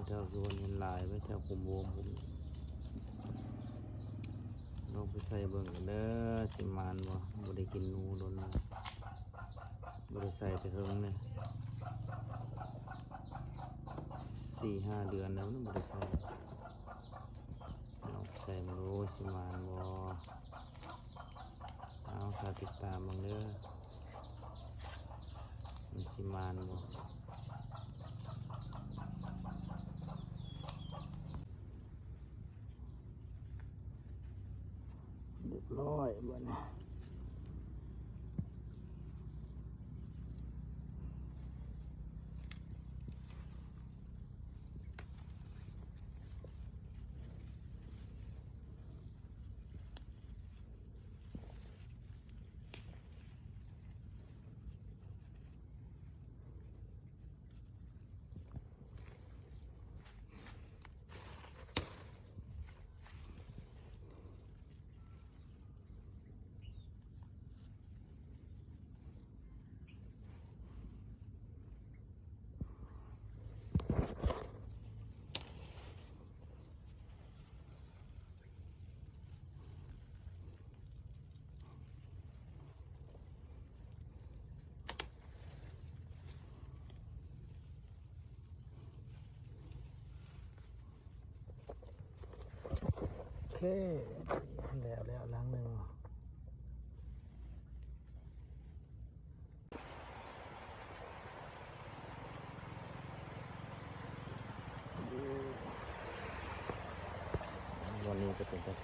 ແຖວສວນເຫັນຫຼາຍໄວ້ ແຖວຂຸມໂຮມພຸ້ນ ລອງໄປໃສ່ເບິ່ງກັນເດີ ຊິໝານບໍ່? ບໍ່ໄດ້ກິນໜູດົນແລ້ວ ບໍ່ໄດ້ໃສ່ແຕ່ເຫິງເດ້ ສີ່ຫ້າເດືອນແລ້ວ ບໍ່ໄດ້ໃສ່ ລອງໃສ່ເບິ່ງດູ ຊິໝານບໍ່? ເອົາ ຖ້າຕິດຕາມເບິ່ງເດີ ມັນຊິໝານບໍ່? ຮຽບຮ້ອຍບາດນີ້. ໂອເຄ ແລ້ວ ແລ້ວຫຼັງໜຶ່ງ. ບ່ອນນີ້ກໍເປັນຕາໄຄ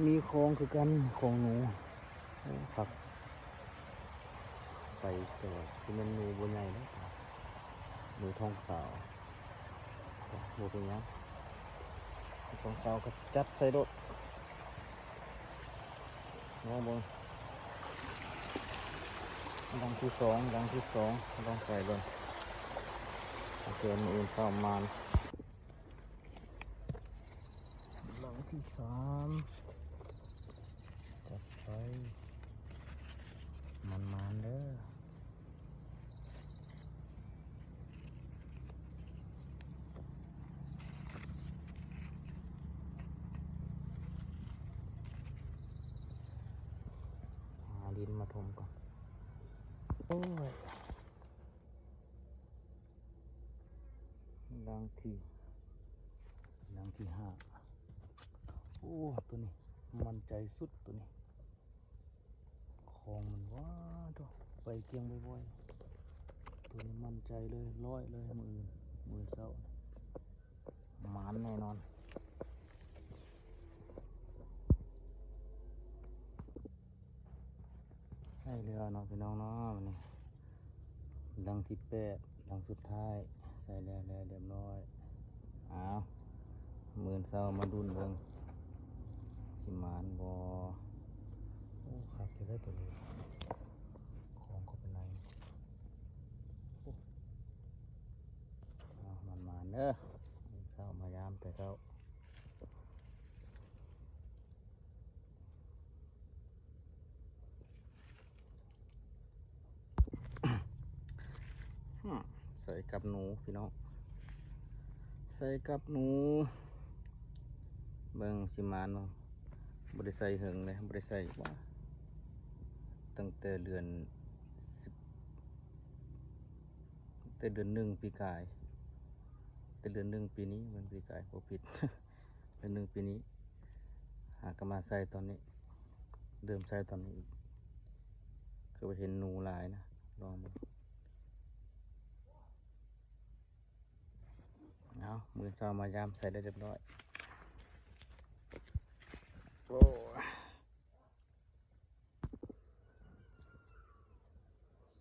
ມີຂອງຄືກັນ ຂອງໜູ. ໂອ້ ຄັກ ໄປ ແຕ່ວ່າຊິແມ່ນໜູບໍ່ໃຫຍ່ເດ້ ໜູທອງຂາວ. ບໍ່ເປັນຫຍັງ ທອງຂາວກໍຈັດໃສ່ໂລດ. ລອງເບິ່ງ ຫຼັງທີສອງ ຫຼັງທີສອງ ລອງໃສ່ເບິ່ງ ໂອເຄ ມື້ອື່ນເຊົ້າມານ. ຫຼັງທີສາມ ຈັດໄປ ໝານໆເດີ. ຫາດິນມາຖົມກ່ອນ. ໂອ້ຍ ຫຼັງທີ ຫຼັງທີຫ້າ. ໂອ້ ຕົວນີ້ໝັ້ນໃຈສຸດ ຕົວນີ້ ຂອງມັນ ວ້າໂທ້ ໄປກ່ຽງບໍ່ອຍໆ ຕົວນີ້ໝັ້ນໃຈເລີຍ ຮ້ອຍເລີຍ. ມື້ອື່ນ ມື້ເຊົ້າ ໝານແນ່ນອນ. ໃກ້ແລ້ວເນາະພີ່ນ້ອງເນາະ ບາດນີ້ ຫຼັງທີແປດ ຫຼັງສຸດທ້າຍ ໃສ່ແລ້ວ ແລ້ວຮຽບຮ້ອຍ. ອ້າວ ມື້ເຊົ້າມາລຸ້ນເບິ່ງ ຊິໝານບໍ່? ໂອ້ ຄັກຢູ່ເດ້ຕົວນີ້ ຂອງເຂົ້າໄປໃນ. ໂອ້ ອ້າວ ໝານໆເດີ ມື້ເຊົ້າມາຍາມແຕ່ເຊົ້າ. ອືມ ໃສ່ກັບໜູພີ່ນ້ອງ ໃສ່ກັບໜູ ເບິ່ງຊິໝານບໍ່? ບໍ່ໄດ້ໃສ່ເຫິງເດ້ ບໍ່ໄດ້ໃສ່ ວ້າ ຕັ້ງແຕ່ເດືອນສິບ ແຕ່ເດືອນໜຶ່ງປີກາຍ ແຕ່ເດືອນໜຶ່ງປີນີ້ ແມ່ນປີກາຍ ບໍ່ຜິດ ເດືອນໜຶ່ງປີນີ້ ຫາກໍມາໃສ່ຕອນນີ້ ເລີ່ມໃສ່ຕອນນີ້ອີກ ຄືວ່າເຫັນໜູຫຼາຍນະ ລອງເບິ່ງ. ເອົາ ມື້ເຊົ້າມາຍາມໃສ່ໄດ້ຮຽບຮ້ອຍ. ໂອ້ຍ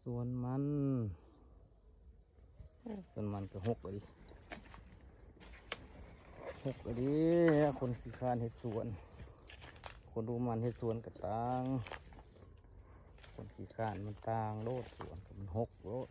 ສວນມັນ ໂອ້ ສວນມັນກໍຮົກອີ່ຫຼີ ຮົກອີ່ຫຼີ. ຄົນຂີ້ຄ້ານເຮັດສວນ ຄົນດູໝັ່ນເຮັດສວນກໍຕ່າງ ຄົນຂີ້ຄ້ານມັນຕ່າງໂລດ ສວນກໍມັນຮົກໂລດ.